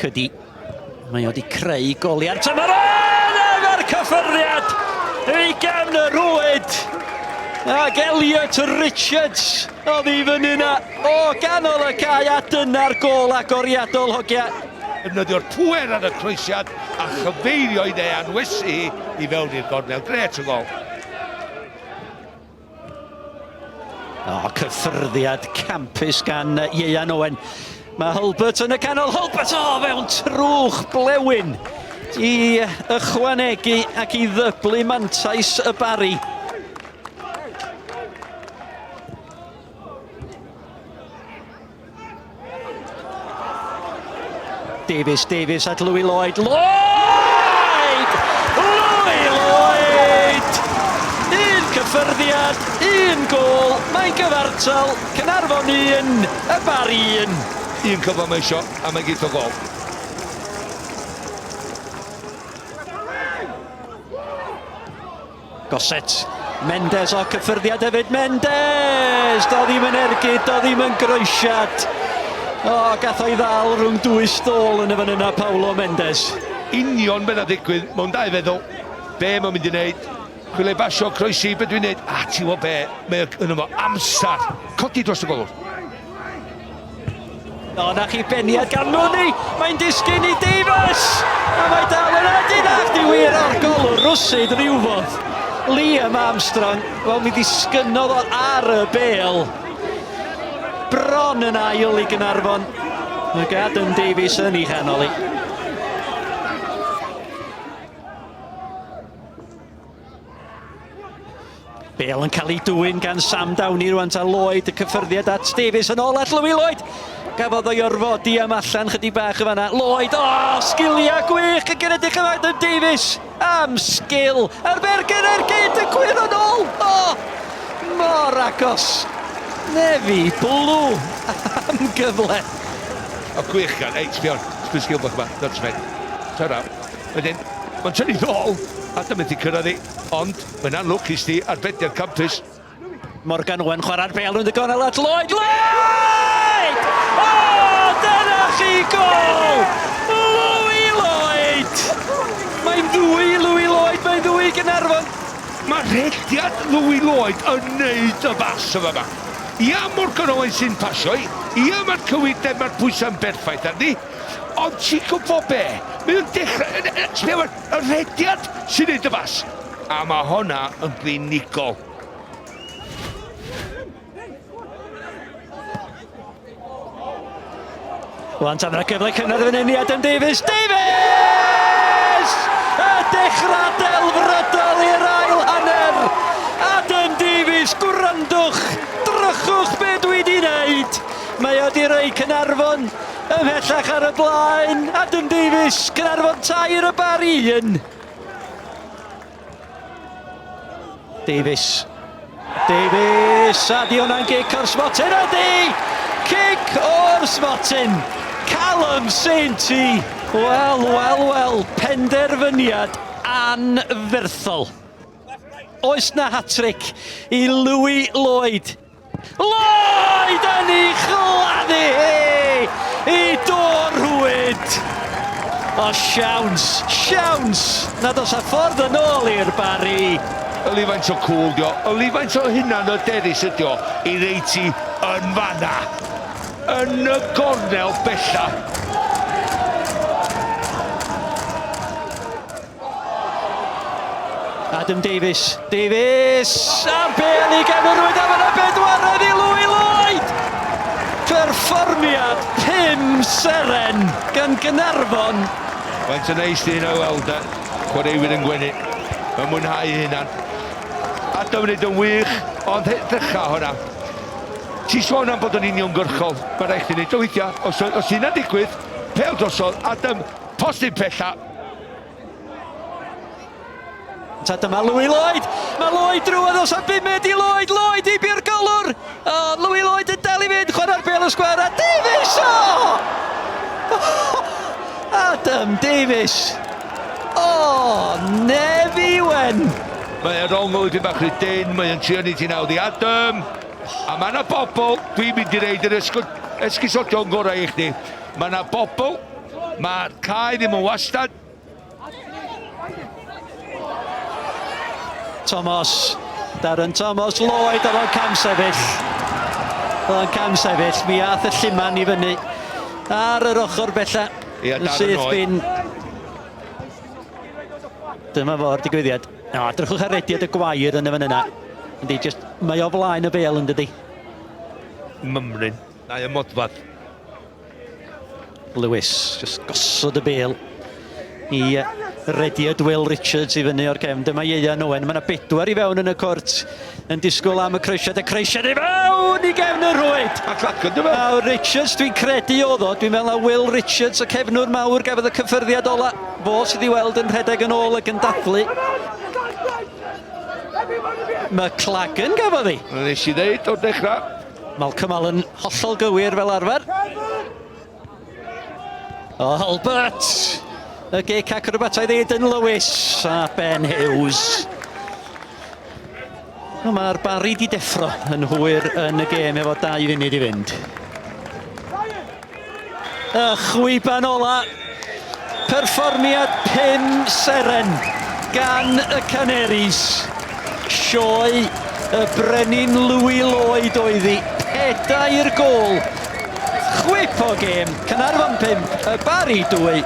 Cuddy. Mae o wedi creu goliau'r tymor. O, efo'r cyffyrddiad i gefn y rwyd. Ac Elliot Richards oedd i fyny yna o ganol y cae a dyna'r gol agoriadol hogia. Defnyddio'r pŵer ar y croesiad a chyfeirio i dde anwesu hi i fewn i'r gornel. Gret y gol. O, cyffyrddiad campus gan Ieuan Owen. Mae Hulbert yn y canol. Hulbert, o, fewn trwch blewyn i ychwanegu ac i ddyblu mantais y Barri. Davies, Davies at Louis Lloyd. Lloyd! Louis Lloyd! Un cyffyrddiad, un gôl, mae'n gyfartal, Caernarfon un, y Barri un. Un cyfle mae isio, a mae'n geith o gol. Gosset. Mendes o cyffyrddiad hefyd. Mendes! Do ddim yn ergyd, do ddim yn groesiad. O, gath o'i ddal rhwng dwy stôl yn y fan yna, Paulo Mendes. Union be na ddigwydd mewn dau feddwl. Be mae'n mynd i wneud? Chwilio basio, croesi, be dwi'n wneud? A ti'n gwybod be? Mae yn yma amser. Codi dros y golwr. O, na chi beniad gan Mooney. Mae'n disgyn i Davies. A mae dal yn edyn ac di wir o'r golwr rwsyd rhywfodd. Liam Armstrong, wel mi ddisgynnodd o ar y bel. Bron yn ail i Gynarfon. Mae Adam Davies yn ei chanol i. Bale yn cael ei dwyn gan Sam Downey rwan ta Lloyd, y cyffyrddiad at Davies yn ôl at Louis Lloyd. Gafodd o'i orfodi am allan chydig bach y fanna. Lloyd, o, oh, sgiliau gwych yn gynedig yma Adam Davies. Am sgil, a'r bergen ergyd y gwyr yn ôl. O, oh, mor agos. Nefi Blw am gyfle. O, gwych gan, ei, sbion, sbion sgil bach yma, not smed. Tara, wedyn, mae'n tynnu ddol, a dyma ti cyrraedd i, ond Mae'n anlwcus di ar bedr campus. Morgan Owen chwarae'r bêl rownd y gornel at Lloyd. Lloyd! O, dyna chi gol! Louis Lloyd! Mae'n ddwy Louis Lloyd, mae'n ddwy Gaernarfon. Mae rhediad Louis Lloyd yn neud y bas yma yma. Ia, Morgan Owen sy'n pasio i. Ia, mae'r cywirdeb, mae'r pwysau'n berffaith arni. Ond ti'n gwybod be? Mae o'n dechrau... Sbia wan, y rhediad sy'n neud y bas. A mae honna yn glinigol. Wan tan yna gyfle cynnar fan hyn i Adam Davies. Davies! Y dechrau delfrydol i'r ail hanner. Adam Davies, gwrandwch, drychwch be dwi wedi wneud. Mae o wedi rhoi Caernarfon ymhellach ar y blaen. Adam Davies, Caernarfon tair y Barri un. Davies. Davies, a di hwnna'n gic o'r smotyn, ydi! Cic o'r smotyn! Callum Sainty! Wel, wel, wel, penderfyniad anferthol. Oes na hat-trick i Louis Lloyd? Lloyd yn ei chladdu hi i dôr rhwyd. O siawns, siawns nad oes a ffordd yn ôl i'r Barri. Yli faint o cwl dio, yli faint o hunan hyderus ydi o i reid ti yn fanna, yn y gornel bella. Adam Davies, Davies, a'r bel i gefn rwyd am yna bedwaredd i Louis Lloyd! Perfformiad pum seren gan Gynarfon. Faint o neis di hynna weld e, chwaraewyr yn gwenu, yn mwynhau hunan. Adam yn neud yn wych, ond ddechrau hwnna. Ti sôn am bod yn uniongyrchol, mae rhaid chdi neud o weithiau, os, os hynna'n digwydd, pel drosodd, Adam, posib pella, Ta dyma Louis Lloyd. Mae Lloyd drwodd os am bumed i Lloyd. Lloyd i bi'r golwr. O, Louis Lloyd yn dal i fynd. Chwarae'r bêl y sgwâr a Davies! O! Adam Davies. O, Nefi Wen. Mae yr ongl wedi bach rhy dyn, mae o'n trio neud hi'n hawdd i Adam. A mae yna bobl, dwi'n mynd i reid yr esgusodion gorau i chdi. Mae yna bobl. Mae'r cae ddim yn wastad. Thomas, Darren Thomas, Lloyd, oedd o'n cam sefyll. Oedd o'n cam sefyll, mi ath y lluman i fyny ar yr ochr bella. Ia, Yn Darren syth Lloyd. bin. Dyma fo'r digwyddiad. O, edrychwch ar rediad y gwair yn y fan yna. Yndi, just, mae o flaen y bel yn dydi. Mymryn, neu y modfadd. Lewis, just gosod y bel i rediad Will Richards i fyny o'r cefn. Dyma Ieuan Owen. Mae yna bedwar i fewn yn y cwrt yn disgwyl am y croesiad. Y croesiad i fewn i gefn y rhwyd! A clacod yma. Nawr Richards, dwi'n credu oedd o. Dwi'n meddwl na Will Richards, y cefnwr mawr, gafodd y cyffyrddiad ola. Fo sydd i weld yn rhedeg yn ôl ac yn dathlu. McLagan gafodd hi. Nes i ddeud o'r dechrau. Malcolm Allen hollol gywir fel arfer. O, Albert! Y gic acrobataidd Aidan Lewis a Ben Hughes. Mae'r Barry di deffro yn hwyr yn y gêm efo 2 funud i fynd. Y chwiban ola. Perfformiad 5 seren gan y Canaries. Sioe y Brenin Louis Lloyd oedd hi. Pedair gôl. Chwip o gêm. Caernarfon 5, y Barry 2.